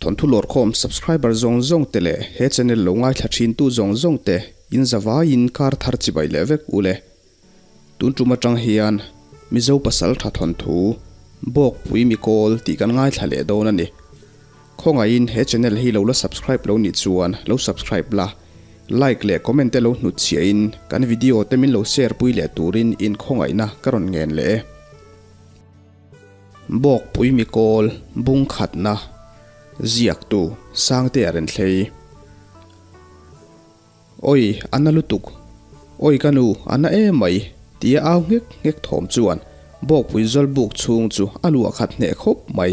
Thawnthu lawrkhawm subscriber zawng zawng te leh he channel lo ngaithla thin tu zawng zawng te in zavaiin kar thar chibai leh vek ule. Tun tum atang hian Mizo pasaltha thawnthu Bawkpui Mikawl tih kan ngaithla leh dawn a ni. Khawngaihin he channel hi lo la subscribe lo nih chuan lo subscribe la, like leh comment te lo hnutchhiah in kan video te min lo share pui leh turin in khawngaihna ka rawn ngen leh e. Bawkpui Mikawl bung khatna ziaktu Sangtea Renthlei. Oi, a na lutuk. Oi ka nu, a na em mai, tia au nghek nghek thawm chuan Bawkpui zawl buk chhung chu a luah khat hneh khawp mai.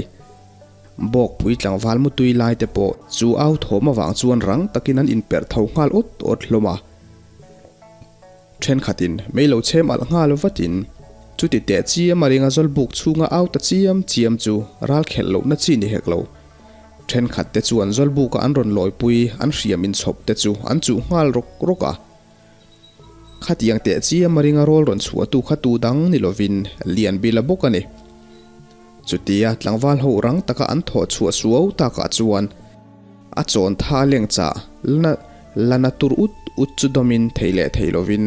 Bawkpui tlangval mutui lai te pawh chu au thawm avang chuan rang takin an inperh tho nghal awt awt hlawm a. Thenkhatin mei lo chhem alh nghal vatin chuti teh chiam a ringa zawl buk chhunga au ta chiam chiam chu ral khelh lohna chi ni hek lo. Thenkhat te chuan Zawlbuka an rawn lawipui an hriam inchhawp te chu an chuh nghal rawk rawk a. Khatiang teh chiam a ringa rawl rawn chhuahtu kha tu dang ni lovin Lianbila bawk a ni. Chutia tlangval ho rang taka an thawh chhuah suau takah chuan a chawn tha leng chah la na tur ut ut chu dawmin thei leh thei lovin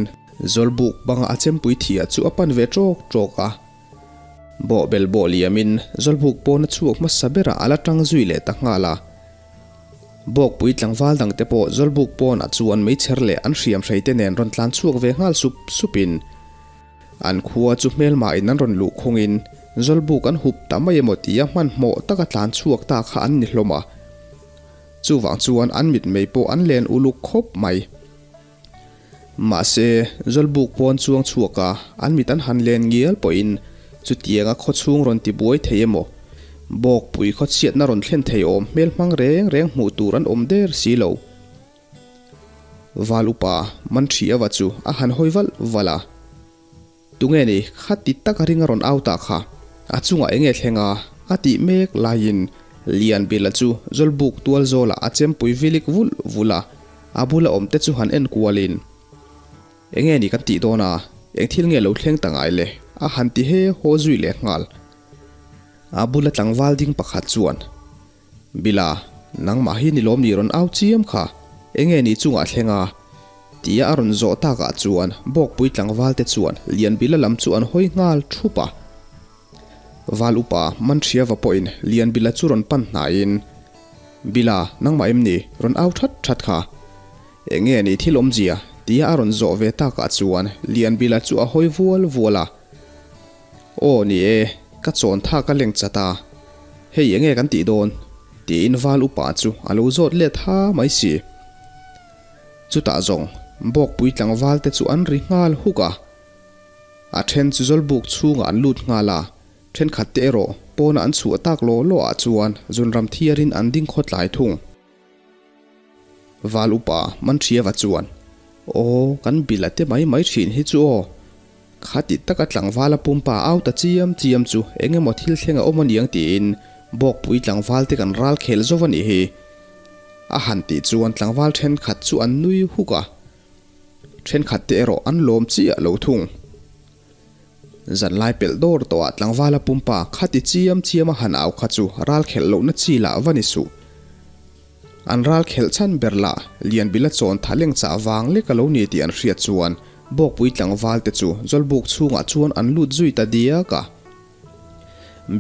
Zawlbuk banga a chempui thiah chu a pan ve ṭawk ṭawk a. Bawhbel bawh liamin Zawlbuk pawn a chhuak hmasa berah a la tang zui leh ta nghal a. Bawkpui tlangval dangte pawh Zawlbuk pawnah chuan meichher leh an hriam hreite nen rawn tlan chhuak ve nghal sup supin an khua chu hmelmahin an rawn luh khungin Zawlbuk an hup ta mai emaw tia hmanhmawh taka tlan chhuak ta kha an ni hlawm a. Chuvang chuan an mitmei pawh an len uluk khawp mai. Mahse, Zawlbuk pawn chuang chhuak a, an mit an han len ngial pawhin chutianga khaw chhung rawn ti buai thei emaw, Bawkpui khaw chhiatna rawn thlen thei awm hmel hmang reng reng hmuh tur an awm der si lo. Val upa Manṭhiava chu a han hawi valh valh a. Tunge ni, khati taka ring a rawn au ta kha, a chungah enge thleng a, a tih mek laiin Lianbila chu Zawlbuk tual zawlah a chempui vilik vulh vulh a, a bula awm te chu han en kualin, Enge ni kan tih dawn a, eng thil nge lo thleng ta ngai le? a han ti he haw zui leh nghal. A bula tlangval ding pakhat chuan, Bila, nangmah hi ni lawm ni rawn au chiam kha, enge ni chungah thleng a? Tia a rawn zawh takah chuan Bawkpui tlangval te chuan Lianbila lam chu an hawi nghal thup a. Val upa Manhriava pawhin Lianbila chu rawn pan hnaiin, Bila, nangmah em ni rawn au that that kha? Enge ni thil awmzia? Tia a rawn zawh ve takah chuan Lianbila chu a hawi vual vual a. Aw ni e, ka chawn tha ka leng chat a, hei enge kan tih dawn? Tiin val upa chu a lo zawt let ha mai si. Chutah zawng Bawkpui tlangval te chu an ri nghal huk a, a then chu Zawlbuk chhungah an lut nghal a, thenkhat te erawh pawna an chhuah tak law law ah chuan Zunram thiarin an ding khawtlai thung. Val upa Manṭhiava chuan, Aw, kan bil a te mai mai ṭhin hi chu aw. Khati taka tlangval a pumpa au ta chiam chiam chu eng emaw thil thleng a awm aniang tiin Bawkpui tlangval te kan ral khel zo a nih hi. A han tih chuan tlangval ṭhenkhat chu an nui huk a, ṭhenkhat te erawh an lawm chiah lo thung. Zanlai pelh dawr tawhah tlangvala pumpa khati chiam chiam a han au kha chu ral khelh lohna chi lah va ni suh. An ral khelh chhan ber lah Lianbila chawn tha leng chah vang lek a lo ni tih an hriat chuan Bawkpui tlangval te chu Zawlbuk chhungah chuan an lut zui ta diak a.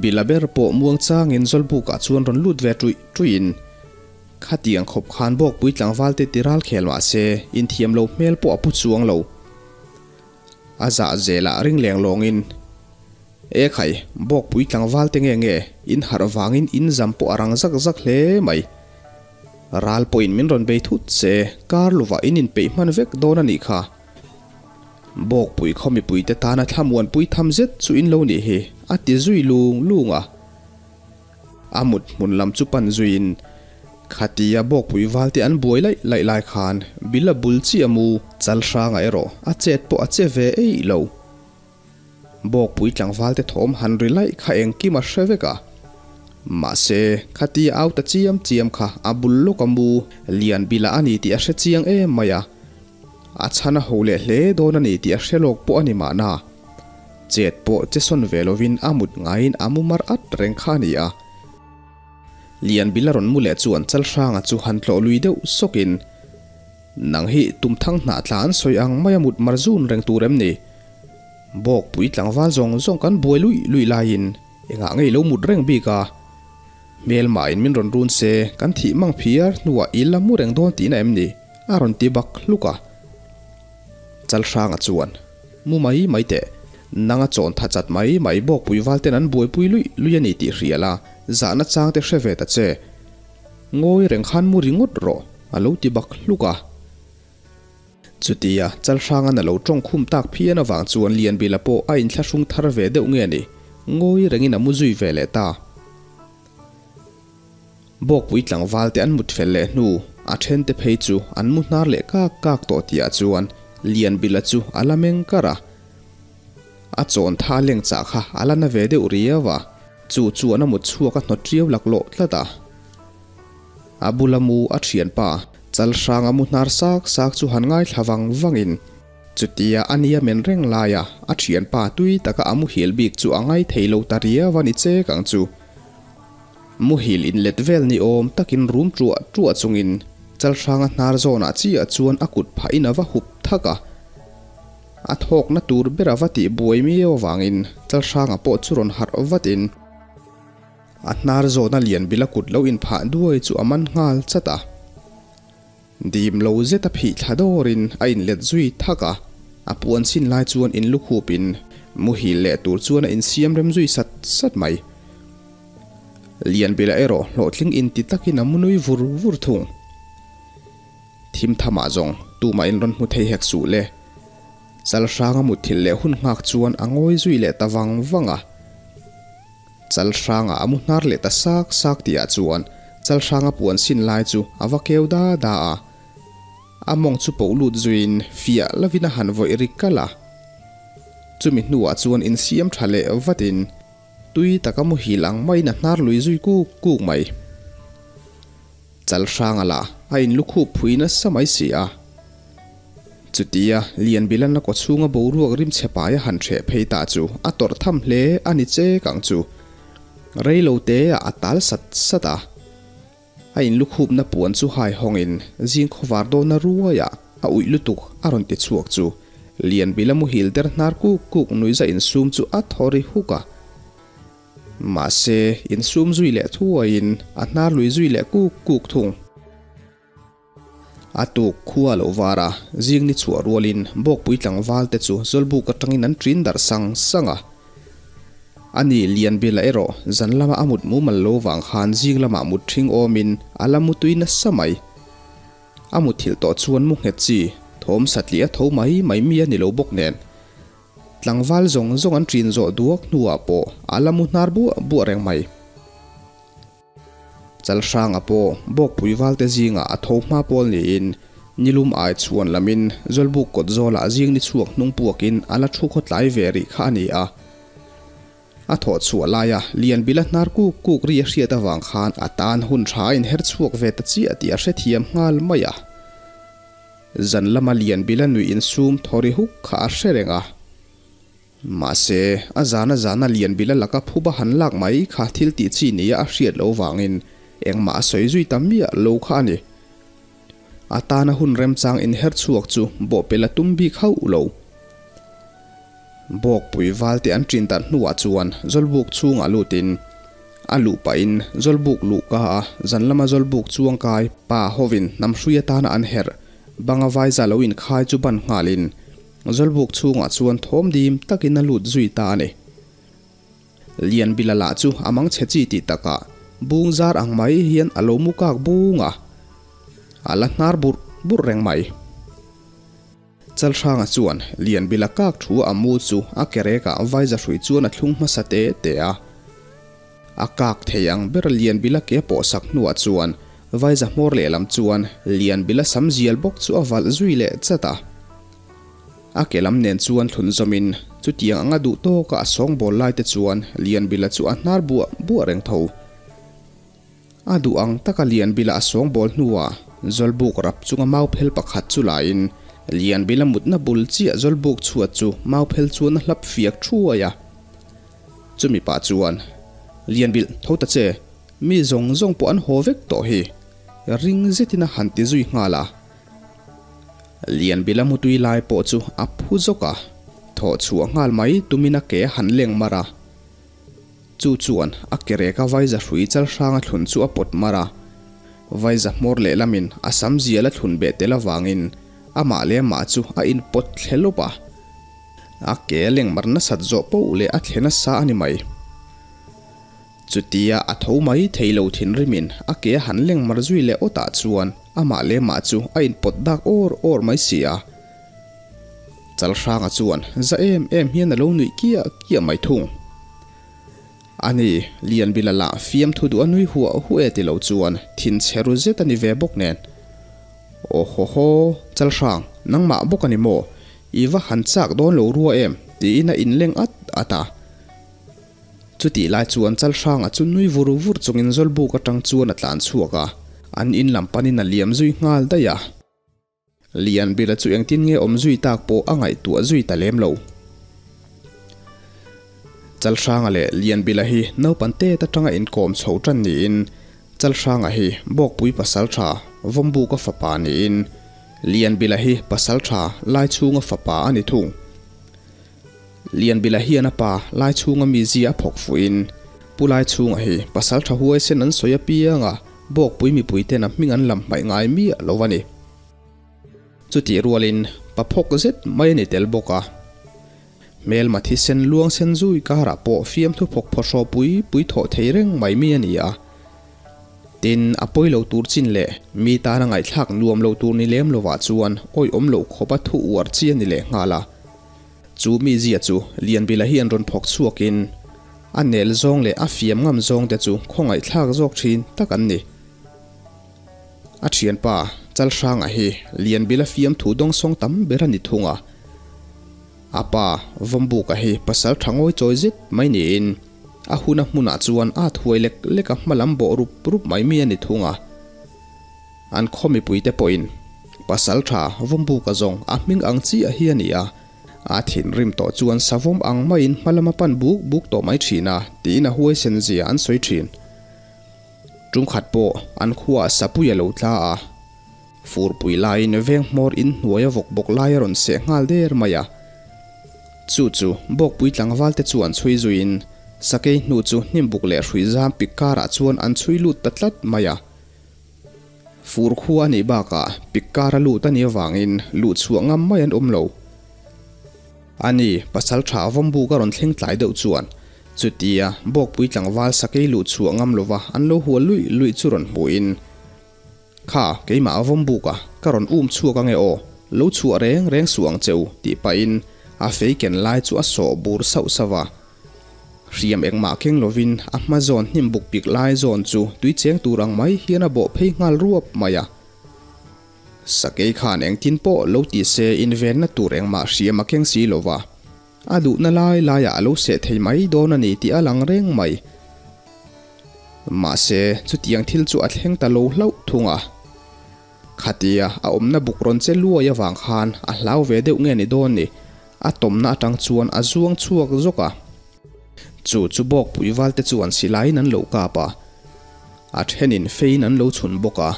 Bila ber pawh muang changin Zawlbukah chuan rawn lut ve ṭuih ṭuihin khatiang khawp khan Bawkpui tlangval te ti ral khel mah se inthiam lo hmel pawh a pu chuang lo. A zah zelah ring leng lawngin, E khai, Bawkpui tlangval te nge nge, in harh vangin in zam pawh a rang zak zak hle mai. Ral pawhin min rawn bei thut se, kar luvah in inpeih hman vek dawn a nih kha. Bawkpui khaw mipuite tana thlamuanpui tham zet chu in lo nih hi, a ti zui lung lung a. A mut hmun lam chu pan zuiin khatia Bawkpui valte an buai laih laih lai khan Bila bul chiah mu chal hrangah erawh a chet pawh a che ve eih lo. Bawkpui tlangvalte thawm han ri laih kha engkim a hre vek a. Mahse, khatia au ta chiam chiam kha a bul lawka mu lian Bila a ni tih a hre chiang em mai a. A chhan a ho leh hle dawn a ni tih a hre lawk pawh a ni mahna. Chet pawh che sawn ve lovin a mut ngaiin a mu mar at reng kha a ni a. Lianbila rawn mu leh chuan Chalhranga chu han tlawh lui deuh sawkin, Nang hi tumthang hnah tla an sawi ang maia mut mar zun reng tur em ni? Bawkpui tlangval zawng zawng kan buai luih luih laiin engah ngei lo mut reng bik a? Hmelmah in min rawn run se kan thih mang phiar hnuah i la mu reng dawn tihna em ni? a rawn ti bak hluk a. Chalhranga chuan, Mu mai mai teh, nanga chawn tha chat mai mai bawkpui val ten an buaipui luih luih a ni tih hria la, zahna chang te hre ve ta che. Ngawi reng khan mu ringawt rawh, a lo ti bak hluk a. Chutia Chalhranga'n a lo tawng khum tak phian avang chuan Lianbila pawh a inthlahrung thar ve deuh nge ni, ngawi rengin a mu zui ve leh ta. Bawkpui tlangval te an mut fel leh hnu, a then te phei chu an mu hnar leh kak kak tawh tihah chuan Lianbila chu a la meng kar a. A chawn tha leng chah kha a la na ve deuh riau a, chu chuan a mut chhuak a hnawt riau laklawh tlat a. A bula mu a thianpa Chalhranga mu hnar sak sak chu han ngaithla vang vangin chutia a nia men reng laia a thianpa tui taka a muhil bik chu a ngai thei lo ta riau a ni chek ang chu. Muhil inlet vel ni awm takin rum tuah tuah chungin Chalhranga hnar zawnah chiah chuan a kut phahin a va hup thak a. A thawkna tur ber a va tih buai miau avangin Chalhranga pawh chu rawn harh vatin A hnar zawhna lian bila kut lo inphah duai chu a man nghal chat a. Dim lo zet a phih thla dawrin a inlet zui thak a, a puan chhin lai chuan inlukhupin muhil leh tur chuan a insiam rem zui sat sat mai. Lianbila erawh hlawhtling inti takin a mu nui vur vur thung. Thim thamah zawng tumah in rawn hmu thei hek suh le. Chalhranga mutthilh leh hun nghak chuan a ngawi zui leh ta vang vang a. Chalhranga a mu hnar leh ta sak sak tihah chuan Chalhranga puan sin lai chu a va keu da da a. A mawng chu poh lut zuiin fiah lovin a han vawih ri kalh a. Chumi hnuah chuan insiam tha leh vatin tui taka muhil ang maiin a hnar lui zui kuk kuk mai. Chalhranga lah a inlukhup phui nasa mai si a. Chutia Lianbilana kawchhunga boruak rimchhe pai a han hreh phei ta chu a tawrh tham hle a ni chek ang chu. Rei lo te ah a tal sat sat a. A inlukhupna puan chu hai hawngin zing khawvar dawna ruaiah a uih lutuk a rawn ti chhuak chu Lianbila muhil der hnar kuk kuk nuihza insum chu a thaw ri huk a. Mahse insum zui leh thuaiin a hnar lui zui leh kuk kuk thung. A tuk khua lo var a, zing ni chhuah rualin Bawkpui tlangval te chu Zawlbuk atangin an ṭin darh sang sang a. Ani Lianbila erawh zan lama a mut mumal lo vang khan zing lamah mut ṭhing awmin a la mutui nasa mai. A muthilh tawh chuan mu nghet chi, thawm satliah a tho mai mai mi a ni lo bawk nen. Tlangval zawng zawng an ṭin zawh duak hnuah pawh a la mu hnar buah buah reng mai. Chalhranga pawh Bawkpui valte zingah a tho hma pawl niin nilum ai chhuan lamin Zawlbuk kawt zawlah zing ni chhuak hnung puakin a la thu khawtlai ve rih kha a ni a. A thawh chhuah laia Lianbila hnar kuk kuk ri a hriat avang khan a tan hun tha a inher chhuak ve ta chiah tih a hrethiam nghal mai a. Zan lama Lianbila nuih insum thaw ri huk kha a hre reng a. Mahse, a zana zana Lianbila laka phuba han lak mai kha thil tih chi nia a hriat loh vangin engmah a sawi zui ta miah lo kha a ni. A tana hun remchang inher chhuak chu bawhpelh a tum bik hauh lo. Bawkpui valte an ṭin darh hnuah chuan Zawlbuk chhungah lutin a luh pahin Zawlbuk luh ka a zan lama Zawlbuk chuangkai pa hovin hnam hrui atana an herh banga vaiza lo inkhai chu ban nghalin Zawlbuk chhungah chuan thawm dim takin a lut zui ta a ni. Lianbila lah chu a mang chhe chi tih takah bung zar ang mai hian a lo mu kak bung a, a la hnar burh burh reng mai. Chalhranga chuan Lianbila kak thu a mu chu a kerekah vaiza hrui chuan a thlung hmasa te te a. A kak thei ang ber Lianbila ke pawh sak hnuah chuan vaiza hmawr lehlam chuan Lianbila sam zial bawk chu a valh zui leh chat a. A ke lam nen chuan thlun zawmin chutiang anga duh tawka a sawngbawl lai te chuan Lianbila chu a hnar buah buah reng tho. A duh ang taka Lianbila a sawngbawl hnuah Zawlbuk rap chunga mauphel pakhat chu lain Lianbila mutna bul chiah Zawlbuk chhuat chu mauphel chuan a hlap fiak thuai a. Chumi pah chuan, Lianbil, tho ta che! Mi zawng zawng pawh an haw vek tawh hi, ring zetin a han ti zui nghal a. Lianbila mutui lai pawh chu a phu zawk a, thawh chhuah nghal mai tumin a ke a han leng mar a. Chu chuan a ke reka vaiza hrui chal hranga thlun chu a pawt mar a. Vaiza hmawr lehlamin a sam zial a thlun beh tel avangin amah leh amah chu a inpawt thle lawp a. A ke a leng mar nasat zawh poh leh a thle nasa a ni mai. Chutia a tho mai thei lo thinrimin a ke a han leng mar zui leh awtah chuan amah leh mah chu a inpawt dak awr awr mai si a. Chalhranga chuan za em em hian a lo nuih kiah kiah mai thung. Ani, Lianbila lah fiamthu duh a nui huah huah e ti lo chuan thin chhe ru zet a ni ve bawk nen. Aw haw haw, Chalhrang, nangmah bawk a ni maw? I va han chak dawn lo rua em? tiin a inleng at at a. Chutih lai chuan Chalhranga chu nui vur vur chungin Zawlbuk atang chuan a tlan chhuak a, an in lam panin a liam zui nghal daih a. Lianbila chu engtin nge awm zui tak pawh a ngaihtuah zui ta lem lo. Chalhranga leh Lianbila hi naupan tet atanga inkawm chho tan niin Chalhranga hi Bawkpui pasaltha Vawmbuka fapa niin Lianbila hi pasaltha Laichhunga fapa a ni thung. Lianbila hian a pa Laichhunga mizia a phawk fuhin Pu Laichhunga hi pasaltha huaisen an sawi apiang a, Bawkpui mipuiten a hming an lam hmaih ngai miah lo a ni. Chutih rualin pa phawk zet mai a ni tel bawk a. Hmelma thisen luang sen zui karah pawh fiamthu phawk phawhraw pui pui thawh thei reng mai mi a ni a. Tin, a pawi lo tur chin leh mi tana ngaihthlak nuam lo tur ni lem lovah chuan awihawm loh khawpa thu uar chi a ni leh nghal a. Chu mi zia chu Lianbila hian rawn phawk chhuakin a nel zawng leh a fiam ngam zawng te chu khawngaihthlak zawk thin tak an ni. A thianpa Chalhranga hi Lianbila fiamthu dawngsawng tam ber a ni thung a. A pa Vawmbuka hi pasal tha ngawi chawi zet mai niin a huna hmunah chuan a thuai lek lek a hmalam bawh rup rup mai mi a ni thung a. An khaw mipuite pawhin pasal tha Vawmbuka zawng a hming ang chiah hi a ni a, a thinrim tawh chuan savawm ang maiin hmalam a pan buk buk tawh mai thin a tiin a huaisen zia an sawi thin. Tumkhat pawh an khuaah sapui a lo tla a, furpui laiin veng hmawr in hnuai a vawk bawk lai a rawn seh nghal der mai a. Chu chu Bawkpui tlangval te chu an chhui zuiin sakei hnu chu hnimbuk leh hrui zam pik karah chuan an chhui lut ta tlat mai a. Fur khua a nih bakah pik kar a lut a nih avangin luh chhuah ngam mai an awm lo. A ni, pasal tha Vawmbuk a rawn thleng tlai deuh chuan chutia Bawkpui tlangval sakei luh chhuah ngam lova an lo hual luih luih chu rawn hmuhin, Kha, keimah Vawmbuka ka rawn um chhuak ange aw, lo chhuah reng reng suh ang che u, tih pahin a fei ken lai chu a sawh bur sauh sauh a. Hriam engmah keng lovin a hma zawn hnim buk pik lai zawn chu tui cheng tur ang mai hian a bawh phei nghal ruap mai a. Sakei khan engtin pawh lo ti se invenna tur engmah hriam a keng si lo va, a duhna lai laiah a lo seh thei mai dawn a ni tih a lang reng mai. Mahse, chutiang thil chu a thleng ta lo hlauh thung a. Khatia a awmna buk rawn che luai avang khan a hlau ve deuh nge ni dawn ni, a tawmna atang chuan a zuang chhuak zawk a. Chu chu Bawkpui valte chuan silaiin an lo kap a, a thenin feiin an lo chhun bawk a.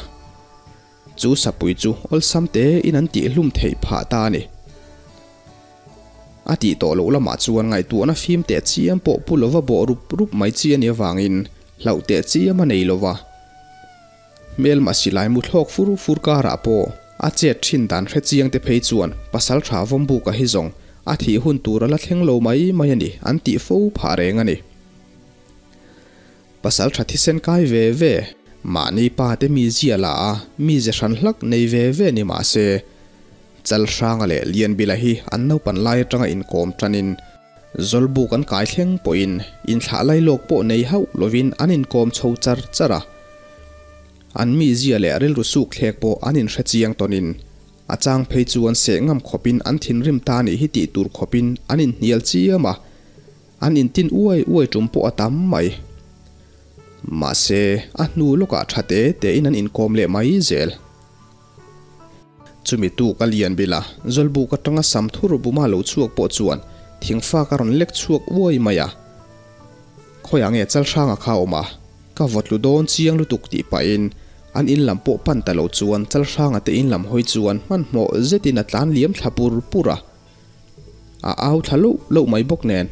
Chu sapui chu awlsam tein an tihhlum theih phah ta a ni. A tih tawh loh lamah chuan ngaihtuahna fim teh chiam pawh pu lova bawh rup rup mai chi a nih avangin hlauh teh chiam a nei lova. Hmelma silai mu thlawk fur fur karah pawh a chet thin dan hre chiang te phei chuan Pasaltha Vawmbuka hi zawng a thih hun tur a la thleng lo mai mai a ni an tih fo phah reng a ni. Pasaltha thisen kai ve ve, mahni pa te mizia la a mize hran hlak nei ve ve ni mah se, Chalhranga leh Lianbila hi an naupan lai atanga inkawm tanin Zawlbuk an kai thleng pawhin inthlah lai lawk pawh nei hauh lovin an inkawm chho char char a. An mizia leh rilru suk thlek pawh an inhre chiang tawnin a chang phei chu an seh ngam khawpin an thinrim ta nih hi tih tur khawpin an inhnial chiam a, an intin uai uai tum pawh a tam mai. Mahse, a hnu lawkah tha te tein an inkawm leh mai zel. Chumi tuk a lian bil a, Zawlbuk atanga sam thur buma lo chhuak pawh chuan thingfak a rawn lek chhuak uai mai a. Khawiah nge Chalhranga kha a awm a? Ka vawtlu dawn chiang lutuk tih pahin an in lam pawh pan ta lo chuan Chalhranga te in lam hawi chuan hmanhmawh zetin a tlan liam thla pur pur a. A au thla loh loh mai bawk nen.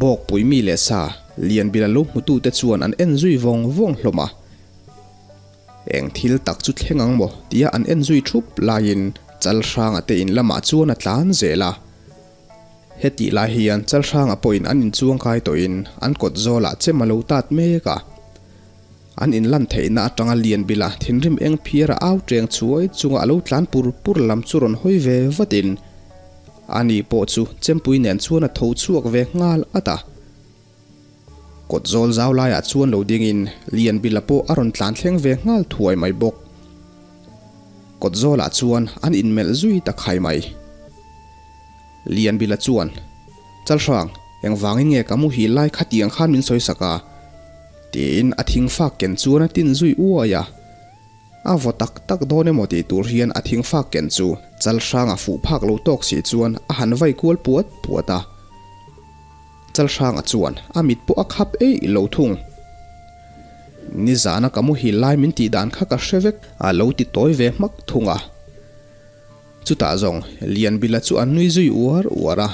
Bawkpui mi leh sa Lianbila lo hmutute chuan an en zui vawng vawng hlawm a. Eng thil tak chu thleng ang maw tia an en zui thup laiin Chalhranga te in lamah chuan a tlan zel a. Hetih lai hian Chalhranga pawhin an inchuang kai tawhin an kawt zawlah chem a lo tat mek a. An inlan theihna atanga Lianbila thinrim eng phiara au teng chhuai chunga a lo tlan pur pur lam chu rawn hawi ve vatin ani pawh chu chempui nen chuan a tho chhuak ve nghal at a. Kawt zawl zau laiah chuan lo dingin Lianbila pawh a rawn tlan thleng ve nghal thuai mai bawk. Kawt zawlah chuan an inmelh zui ta khai mai. Lianbila chuan, Chalhrang, engvangin nge ka muhil lai khatiang khan min sawi sak a? tiin a thingfak ken chuan a tin zui uai a. A vaw tak tak dawn emaw tih tur hian a thingfak ken chu Chalhranga fuh phak lo tawk si chuan a han vai kual puat puat a. Chalhranga chuan a mit pawh a khap eih lo thung. Nizana ka muhil lai min tih dan kha ka hre vek a lo ti tawi ve hmak thung a. Chutah zawng Lianbila chu a nui zui uar uar a.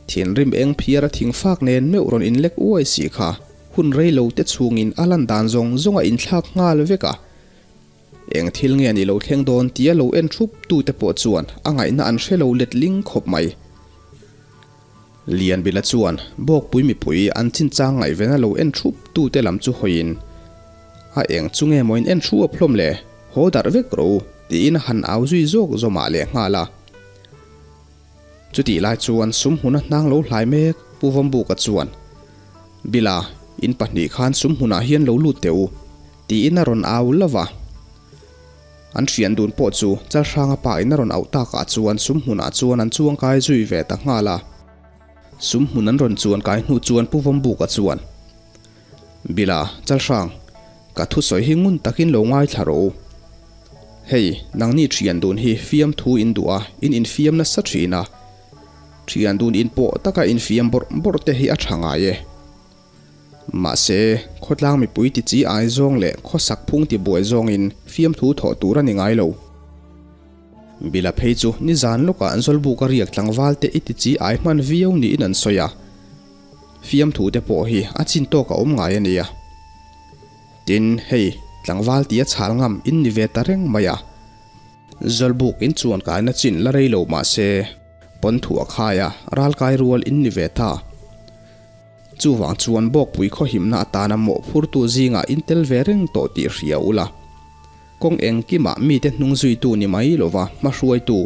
Thinrim eng phiar a thingfak nen meuh rawn inlek uai si kha hun rei lo te chhungin a lan dan zawng zawng a inthlak nghal vek a. Eng thil nge ni lo thleng dawn tia lo en thup tute pawh chuan a ngaihna an hre lo letling khawp mai. Lianbila chuan Bawkpui mipui an chinchang ngaihven a lo en thup tute lam chu hawiin, A eng chu nge maw in en thu a phlawm le, haw darh vek rawh u, tiin a han au zui zawk zawmah leh nghal a. Chutih lai chuan sum hmuna hnang lo hlai mek Pu Vawmbuka chuan, Bila, in pahnih khan sum hmunah hian lo lut teh u, tiin a rawn au lova. An hrian dun pawh chu Chalhranga pa in a rawn auh takah chuan sum hmunah chuan an chuang kai zui ve ta nghal a. Sum hmun an rawn chuan kai hnu chuan Pu Vawmbuka chuan, Bila, Chalhrang, ka thusawi hi ngun takin lo ngaithla rawh u. Hei, nangni thian dun hi fiamthu in duh a, in infiam nasa thin a. Thian dun in pawh taka infiam bawrh bawrh te hi a tha ngai e. Mahse, khawtlang mipui ti chi ai zawng leh khawsak phung ti buai zawngin fiamthu thawh tur a ni ngai lo. Bila phei chu nizan lawkah an Zawlbuk a riak tlangval te i ti chi ai hman viau niin an sawi a. Fiamthu te pawh hi a chin tawk a awm ngai a nia. Tin, hei, tlangval tia chhal ngam in ni ve ta reng mai a. Zawlbuk in chuan kaina chin la rei lo mahse, pawn thuah khaia ralkai rual in ni ve ta. Chuvang chuan Bawkpui khawhimna atana mawhphurtu zingah in tel ve reng tawh tih hria ula. Kawng engkimah mite hnung zuitu ni mai lova hmahruaitu,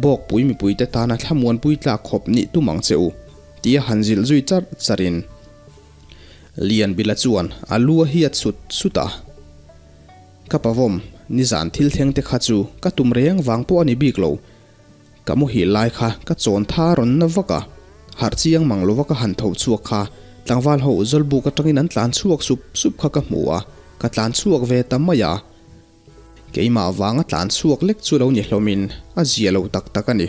Bawkpui mipuite tana thlamuanpui tlak khawp nih tum ang che u, tia han zilh zui char charin Lianbila chuan a lu a hiat sut sut a. Ka pavawm, nizan thil thleng te kha chu ka tum reng vang pawh a ni bik lo. Ka muhil lai kha ka chawn tha rawn na vak a, harh chiang mang lova ka han tho chhuak kha tlangval ho Zawlbuk atangin an tlan chhuak sup sup kha ka hmu a, ka tlan chhuak ve ta mai a. Keimah vanga tlan chhuak lek chu lo ni hlawmin a zia lo tak tak a ni.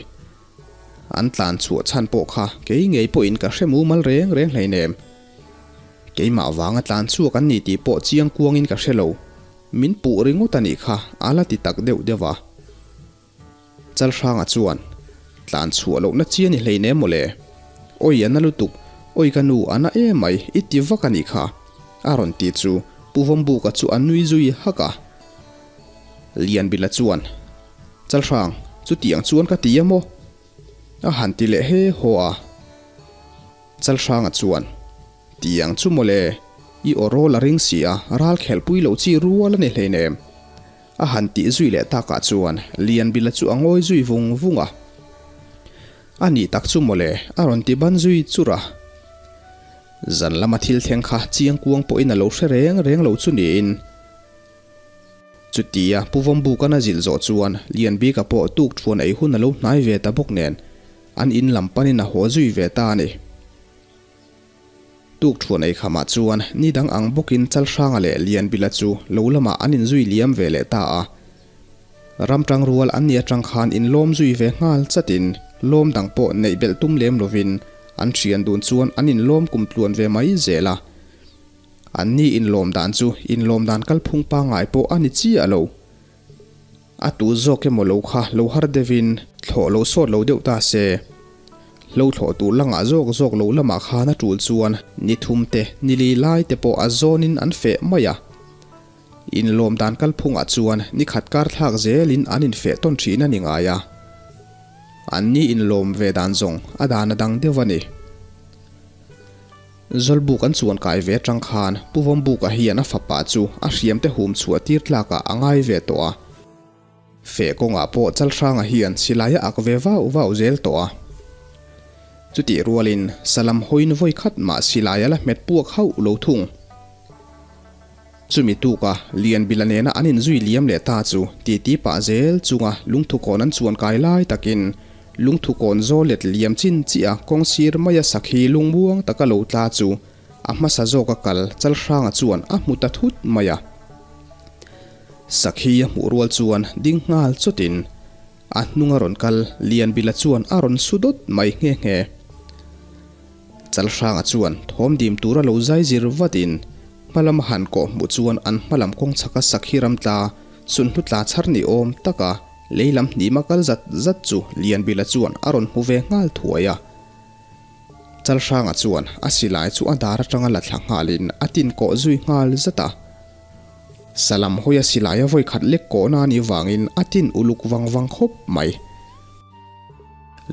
An tlan chhuah chhan pawh kha kei ngei pawhin ka hre mumal reng reng hleinem. Keimah vanga tlan chhuak an ni tih pawh chiang kuangin ka hre lo. Min puh ringawt a nih kha a la ti tak deuh deuh a. Chalhranga chuan, Tlan chhuah lohna chi a ni hleinem maw le? Awi a na lutuk, awi ka nu a na em mai, i ti vak a nih kha, a rawn ti chu Pu Vawmbuka chu a nui zui hak a. Lianbila chuan, Chalhrang, chutiang chuan ka ti a maw? A han ti leh he haw a. Chalhranga chuan, Tiang chu maw le, i aw rawl a ring si a, ral khelhpui loh chi rual a ni hleinem. A han tih zui leh takah chuan Lianbila chu a ngawi zui vung vung a. A nih tak chu mawle, a rawn ti ban zui chur a. Zan lama thil thleng kha chiang kuang pawhin a lo hre reng reng lo chu niin. Chutia Pu Vawmbukan a zilh zawh chuan Lianbika pawh tuk thuan ei hun a lo hnai ve ta bawk nen an in lam panin a haw zui ve ta a ni. Tuk thuan ei khamah chuan ni dang ang bawkin Chalhranga leh Lianbila chu lo lamah an inzui liam ve leh ta a. Ramtang rual an ni atang khan inlawm zui ve nghal chatin lawm dang pawh neih belh tum lem lovin an thian dun chuan an inlawm kum tluan ve mai zel a. Anni inlawm dan chu inlawm dan kalphung pangngai pawh a ni chiah lo. A tu zawk emaw lo kha lo har deuhin thlawh lo sawt lo deuh ta se. Hlo thlawh tur langah zawk zawk lo lamah khan a tul chuan ni thum te, ni li lai te pawh a zawnin an feh mai a. Inlawm dan kalphungah chuan ni khat kar thlak zelin an infeh tawn thin a ni ngai a. Anni inlawm ve dan zawng a dan a dang deuh a ni. Zawlbuk an chuan kai ve atang khan Pu Vawmbuka hian a fapa chu a hriamte hum chhuah tir tlakah a ngai ve tawh a. Feh kawngah pawh Chalhranga hian silai a ak ve vau vau zel tawh a. Chutih rualin Salam hawiin vawi khat mah silai a la hmet puak hauh lo thung. Chumi tuka Lianbila nena an inzui liam leh ta chu titi pah zel chunga lungthukawn an chuan kai lai takin lungthukawn zawl let liam chin chiah a kawng sir maia sakhi lungmuang taka lo tla chu a hmasa zawka kal Chalhranga chuan a hmu ta thut mai a. Sakhi a hmuh rual chuan ding nghal chawtin a hnunga rawn kal Lianbila chuan a rawn su dawt mai nghe nghe. Chalhranga chuan thawm dim tura lo zai zir vatin hmalam a han kawh hmuh chuan an hmalam kawng chhaka sakhi ramtla sunhlu tla chhar ni awm taka lei lam hnima kal zat zat chu Lianbila chuan a rawn hmu ve nghal thuai a. Chalhranga chuan a silai chu a dar atanga la thla nghalin a tin kawh zui nghal zat a. Salam hawia silai a vawi khat lek kawhna a nih vangin a tin uluk vang vang khawp mai.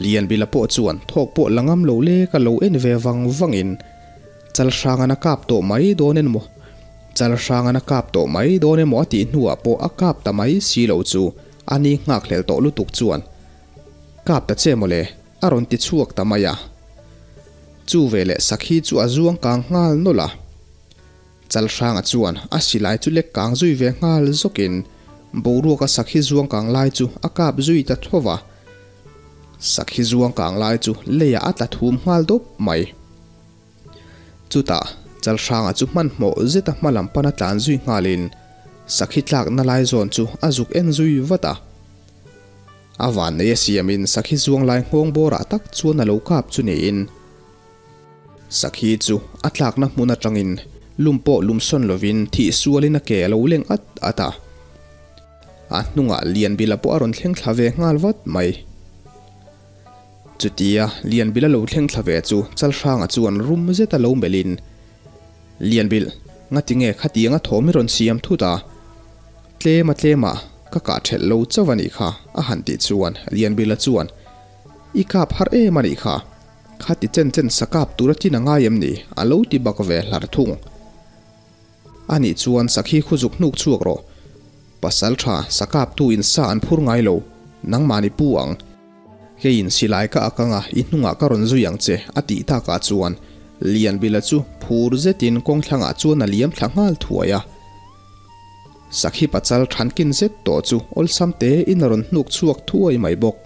Lianbila pawh chuan thawk pawh la ngam lo lek a lo en ve vang vangin Chalhrangan a kap tawh mai dawn en maw? Chalhrangan a kap tawh mai dawn emaw a tih hnuah pawh a kap ta mai si lo chu a ni nghakhlel tawh lutuk chuan Kap ta che mawle a rawn ti chhuak ta mai a. Chu veleh sakhi chu a zuang kang nghal nawlh a. Chalhranga chuan a silai chu lek kang zui ve nghal zawkin boruaka sakhi zuang kang lai chu a kap zui ta tho va. Sakhi zuang kang lai chu leiah a tla thum nghal dawp mai. Chutah Chalhranga chu hmanhmawh zeta hma lam pana tlan zui nghalin sakhi tlakna lai zawn chu a zuk en zui vat a. A vannei a siamin sakhi zuang lai nghawng bawrah tak chuan a lo kap chu niin Sakhi chu a tlakna hmun atangin lum pawh lum sawn lovin thih sualin a ke a lo leng at at a. A hnungah Lianbila pawh a rawn thleng thla ve nghal vat mai. Chutia Lianbila lo thleng thla ve chu Chalhranga chuan rum zeta lo melhin, Lianbil, ngatinge khatianga thawm i rawn siam thut a? Tlema tlema ka kah thelh lo chauh a nih kha, a han tih chuan Lianbila chuan, I kap har em a nih kha. Khati chen chen sa kap tura chin a ngai em ni? A lo ti bak ve hlar thung. A nih chuan sakhi khu zuk hnuk chhuak rawh. Pasal tha sa kap tu in sa an phur ngai lo, nangmahni pu ang. Keiin silai ka ak anga i hnungah ka rawn zui ang che a tih takah chuan Lianbila chu phur zetin kawngthlangah chuan a liam thla nghal thuai a. Sakhi pachal thankin zet tawh chu awlsam tein a rawn hnuk chhuak thuai mai bawk.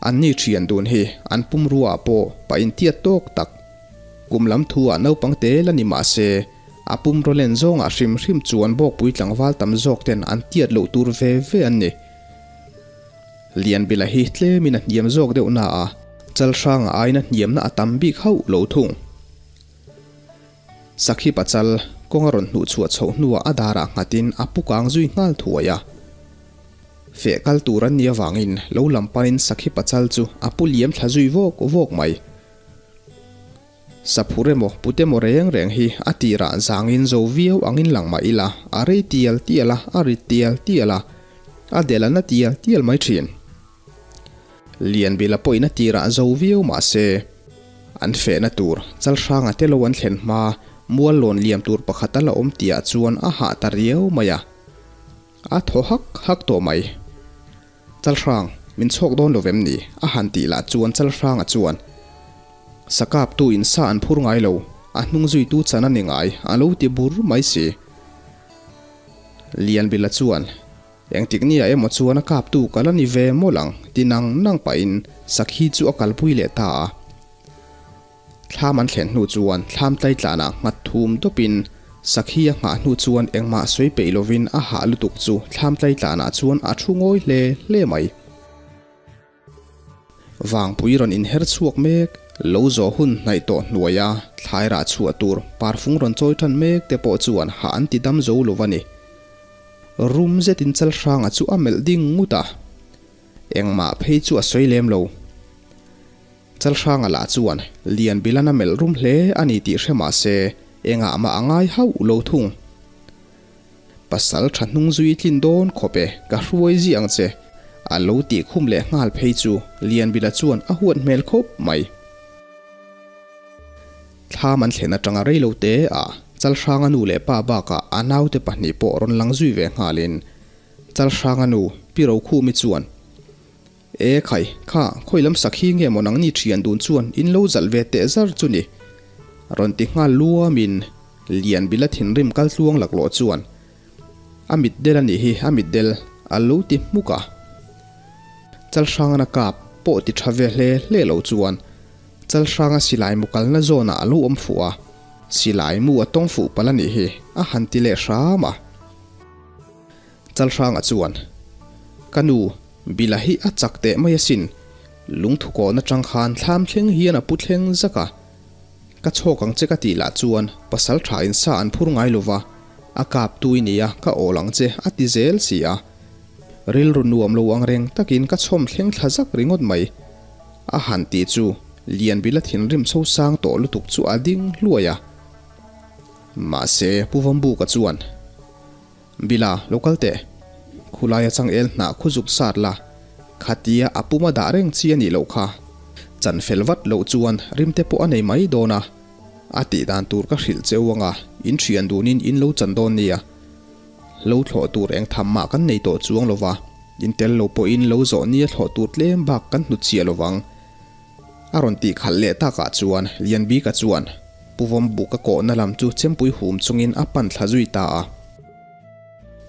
Anni thian dun hi an pumrua ah pawh pa intiat tawk tak. Kum lam thu ah naupang te la ni mah se, a pumraw len zawng ah hrim hrim chuan bawkpui tlangval tam zawk ten an tiat loh tur ve ve an ni. Lianbila hi tlem in a hniam zawk deuh na a, Chalhranga aiin a hniamna a tam bik hauh lo thung. Sakhi pachal kawng a rawn hnuh chhuah chhoh hnuah a darah nghatin a pu kang zui nghal thuai a. Feh kal tur an nih avangin lo lam panin sakhi pachal chu a pu liam thla zui vawk vawk mai. Saphur emaw put emaw reng reng hi a tirah zangin zo viau angin lang mah ila a rei tial tial a, a rit tial tial a, a del a na tial tial mai thin. Lianbila pawhin a tirah zo viau mah se, an fehna tur Chalhranga te lo an thlen hma mual lawn liam tur pakhat a la awm tihah chuan a hah ta riau mai a. A thaw hak hak tawh mai. Chalhrang, min chhawk dawn lo vem ni? a han tih lah chuan Chalhranga chuan, Sakaptu in sa an phur ngai lo, a hnung zuitu chan a ni ngai, a lo ti bur mai si. Lianbila chuan, Engtik nia emaw chuan a kaptu ka la ni ve mawlh ang, ti nang nang pahin Sakhi chu a kalpui leh ta a. Thlam an thlen hnu chuan thlam tlaitlanah nghat thum dawpin Sakhi a nghah hnu chuan engmah sawi peih lovin a hah lutuk chu thlam tlaitlanah chuan a thu ngawi hle hle mai. Vangpui rawn inher chhuak mek. Lo zawh hun hnaih tawh hnuaia thlai rah chhuah tur parfung rawn chawi tan mek te pawh chuan hah an ti dam zo lo a ni. Rum zetin Chalhranga chu a melh ding ngut a, engmah phei chu a sawi lem lo. Chalhranga lah chuan Lianbilana melh rum hle a ni tih hre mah se engah mah a ngai hauh lo thung. Pasal tha hnung zui tlin dawn khawp e, ka hruai ziah ang che, a lo tih khum leh nghal phei chu Lianbila chuan a huat hmel khawp mai. Thlam an thlen atanga rei lo te a, Chalhranga nu leh pa bakah a naute pahnih pawh rawn lang zui ve nghalin Chalhranga nu Pi Rokhumi chuan, E khai, kha, khawi lam sak hi nge maw nangni thian dun chuan in lo zalh ve teh zar chu ni? Rawn ti nghal luamin Lianbila thinrim kal tluang laklawh chuan, A mitdel a nih hi, a mitdel, a lo ti hmuk a. Chalhrangana kap pawh ti tha ve hle hle lo chuan Chalhranga silai mu kalna zawnah a lo awm fuh a, silai mu a tawng fuh palh a nih hi, a han ti leh hram a. Chalhranga chuan, Ka nu, Bila hi a chak teh mai asin, lungthu kawn atang khan thlam thleng hian a pu thleng zak a. Ka chhawk ang che ka tih lah chuan pasal tha in sa an phur ngai lova, a kap tu i nia ka awl ang che a ti zel si a. Rilru nuam lo ang reng takin ka chhawm thleng thla zak ringawt mai. A han tih chu Lianbila thinrim sosang tawh lutuk chu a ding hluai a. Mahse Pu Vawmbuka chuan. Bila, lo kal teh. Khulaia changel hnah khu zuk sat la, khatia a puma dah reng chi a nih loh kha. Chan fel vat loh chuan rimte pawh a nei mai dawn a. A tih dan tur ka hrilh cheu anga in thian dunin in lo chan dawn nia. Lo thlawh tur eng tham mah kan nei tawh chuang lova, in tel lo pawhin lo zawh nia thlawh tur tlem bak kan hnut chiah lovang. A rawn tih khalh leh takah chuan Lianbika chuan Pu Vawmbuk a kawhna lam chu chempui hum chungin a pan thla zui ta a.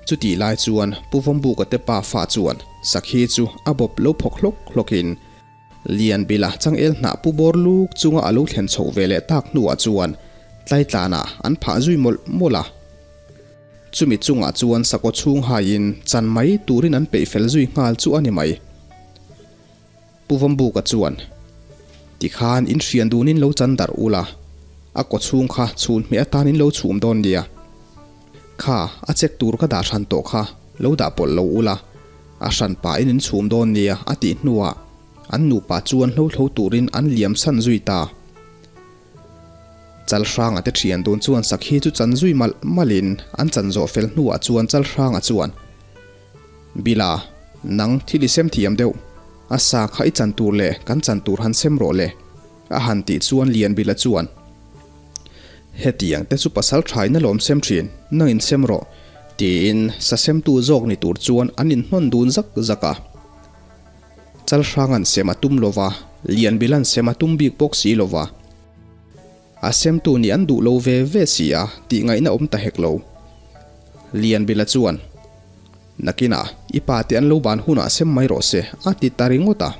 Chutih lai chuan Pu Vawmbuka te pa fa chuan Sakhi chu a bawp lo phawk hlawk hlawkin Lianbila changel hnah pu bawr luk chunga a lo thlen chhoh ve leh tak hnuah chuan tlaitlanah an phah zui mawlh mawlh a. Chumi chungah chuan sakaw chhung haiin chan mai turin an peih fel zui nghal chu a ni mai. Pu Vawmbuka chuan, Tikhan in hrian dunin lo chan darh ula, a kaw chhung kha chhun hmeh atan in lo chhum dawn nia. Kha, a check tur ka dah hran tawh kha, lo dah pawlh lo ula, a hran pahin in chhum dawn nia a tih hnuah an nupa chuan hlo hlo turin an liam san zui ta. Chalhranga te thian dun chuan sakhi chu chan zui malh malhin an chan zawh fel hnuah chuan Chalhranga chuan, Bila, nang thil i sem thiam deuh. A sa kha i chan tur leh kan chan tur han sem rawh le, a han tih chuan Lianbila chuan, Hetiang te chu pasal thaina lawm sem thin, nang in sem rawh, tiin sa semtu zawk ni tur chuan an inhnawn dun zak zak a. Chalhranga'n sem a tum lova, Lianbila'n sem a tum bik bawk si lova. A semtu nih an duh lo ve ve si a tih ngaihna awm ta hek lo. Lianbila chuan, Nakinah i pa te an lo ban hunah sem mai rawh se, a ti ta ringawt a.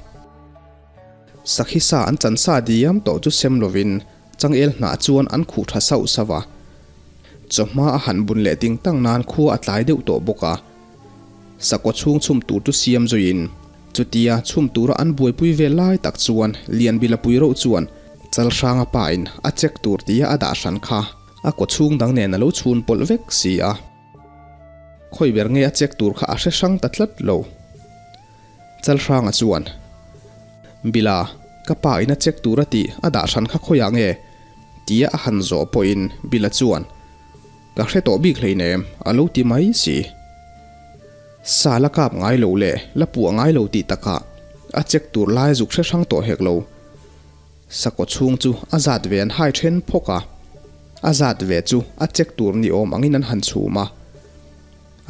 Sakhi sa an chan sa diam tawh chu sem lovin changel hnah chuan an khuh tha sauh sauh a. Chawhma a han bun leh ting tang nan khua a tlai deuh tawh bawk a. Sakawt chhung chhum tur chu siam zuiin chutia chhum tura an buaipui vel lai tak chuan Lianbila pui roh chuan Chalhranga pain a check tur tia a dah hran kha a kaw chhung dang nen a lo chhun pawlh vek si a. Khawi ber nge a check tur kha a hre hrang ta tlat lo. Chalhranga chuan, Bila, ka pa in a check tur a tih a dah hran kha khawiah nge? tia a han zawh pawhin Bila chuan, Ka hre tawh bik hleinem, a lo ti mai si. Sa la kap ngai lo leh la puah ngai lo tih takah a check tur lai zuk hre hrang tawh hek lo. Sakaw chhung chu a zat ve an hai then phawk a, a zat ve chu a check tur ni awm angin an han chhum a,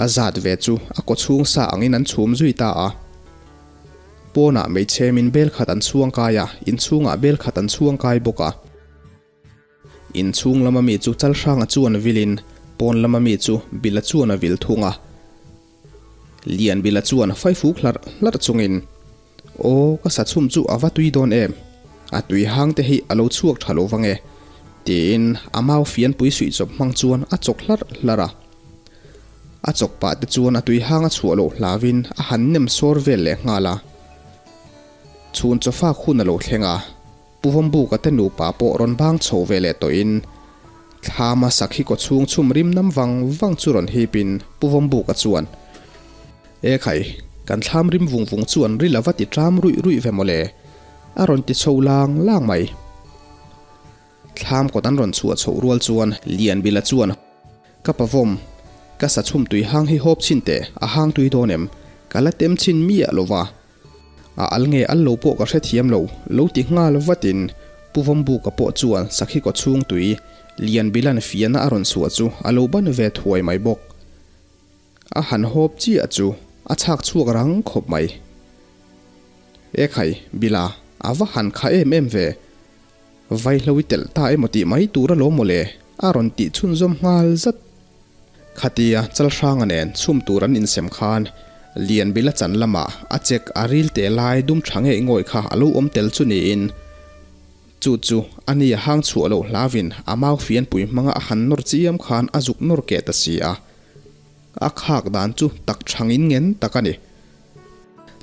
a zat ve chu a kaw chhung sa angin an chhum zui ta a. Pawnah meichhemin bel khat an chhuang kai a, inchhungah bel khat an chhuang kai bawk a. Inchhung lama mi chu Chalhranga chuan vilin pawn lama mi chu Bila chuan a vil thung a. Lian Bila chuan faifuk hlarh hlarh chungin, Aw, ka sa chhum chu a va tui dawn em? A tui hang te hi a lo chhuak tha lo vang e, tiin a mau fianpui suih chawp hmang chuan a chawk hlarh hlarh a. A chawk pah te chuan a tui hang a chhuah loh hlauin a han nem sawr vel leh nghal a. Chhun chawfak hun a lo thleng a. Pu Vawmbuka te nupa pawh rawn bang chho ve leh tawhin thlama sakhi kawchhung chhum rim nam vang vang chu rawn hipin Pu Vawmbuka chuan, E khai, kan thlam rim vung vung chuan ril a va ti ṭam ruih ruih ve mawle, a rawn ti chho lang lang mai. Thlam kawt an rawn chhuah chhoh rual chuan Lianbila chuan, Ka pavawm, ka sa chhum tui hang hi hawp chhin teh, a hang tui dawn em? Ka la tem chhin miah lo va. A al nge al lo pawh ka hrethiam lo, lo ti nghal vatin Pu Vawmbuka pawh chuan sakhi kaw chhung tui Lianbila'n fiahna a rawn chhuah chu a lo ban ve thuai mai bawk. A han hawp chiah chu a chhak chhuak rang khawp mai. E khai, Bila, a va han kha em em ve. Vaihlo i telh ta emaw tih mai tur alawm mawle, a rawn tih chhunzawm nghal zat. Khatia Chalhranga nen chhum tur an insem khan Lianbila chan lamah a chek a ril teh lai dum tha ngei ngawih kha a lo awm tel chu niin chu chu a ni a hang chhuah loh hlauvin a mau fianpui hmanga a han nawr chiam khan a zuk nawr keh ta si a. A khak dan chu tak thangin ngen tak a ni.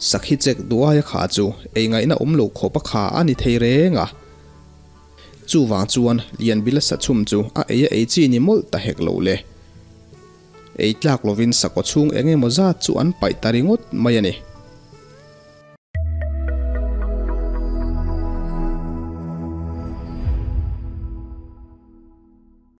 Sakhi chek duaia kha chu ei ngaihna awm lo khawp a kha a ni thei reng a. Chuvang chuan Lianbila sachhum chu a ei a ei chi ni mawlh ta hek lo le. Ei tlak lovin sakawchhung eng emaw zat chu an paih ta ringawt mai a ni.